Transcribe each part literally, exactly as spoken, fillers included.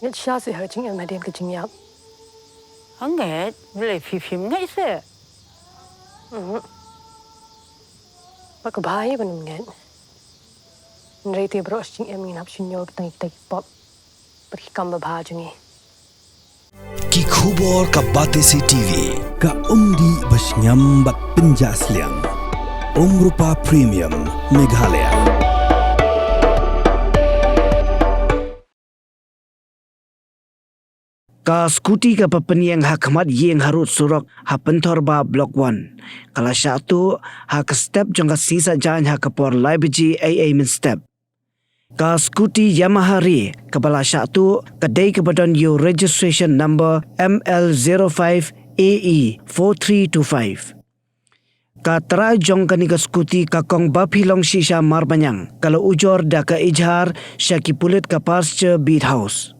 Ngeit shisha seh ha ka jingim hadien ka jingïap. Ngeit, balei phi phim ngeit seh? Mhm. Ba ka bha hi ban ym ngeit. Hynrei te baroh shi jingim ngin hap shu ñiew kita kita ki pop bad ki kam babha jong ngi. Ki khubor ka Batesi TV, ka umdih ba shngiam bad pynjah sliang. Umrupa Premium, Meghalaya. Ka scooty kaba pynïeng ha khmat ïing harud surok ha Pynthorba Block One ka la shah tuh ha ka step jong ka sngi Saitjaiñ ha ka por lai baje eiei mynstep. Ka scooty Yamaha Re kaba la shah tuh ka dei kaba don ïa u registration number M L zero five A E four three two five. Ka trai jong kane ka scooty, ka kong Baphi Longshisha Marbaniang, ka la ujor da ka ijhar sha ki pulit ka Pasture Beat House.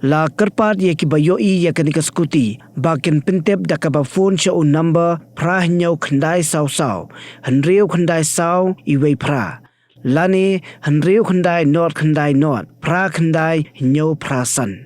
La kyrpad ïa kiba ïohi ïa kane ka scooty ba kin pyntip da kaba phone sha u number phra hynñiew khyndai saw saw hynriew khyndai saw wei phra lane hynriew khyndai nod khyndai nod phra khyndai hynñiew phra san.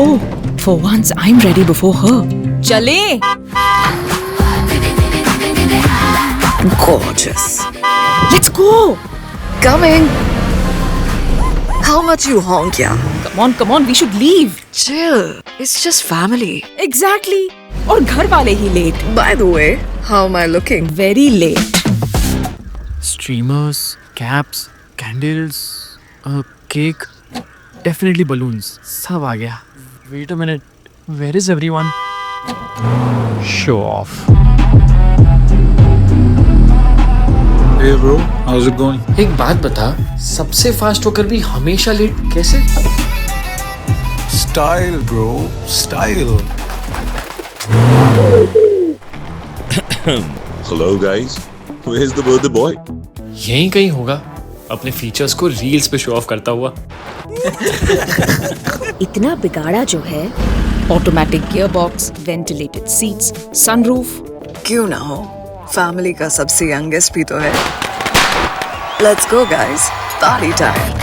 Oh, for once I'm ready before her. चले। Gorgeous. Let's go. Coming. How much you honk, yeah? Come on, come on, we should leave. Chill. It's just family. Exactly. और घर वाले ही late. By the way, how am I looking? Very late. Streamers, caps, candles, a cake, definitely balloons. सब आ गया. Wait a minute. Where is everyone? Show off. Hey bro, how's it going? एक बात बता, सबसे फास्ट होकर भी हमेशा लेट कैसे? Style bro, style. Hello guys, where's the birthday boy? यहीं कहीं होगा, अपने फीचर्स को रील्स पे शो ऑफ करता हुआ. इतना बिगाड़ा जो है. Automatic gearbox, ventilated seats, sunroof. क्यों ना हो, फैमिली का सबसे यंगेस्ट भी तो है. Let's go guys, party time.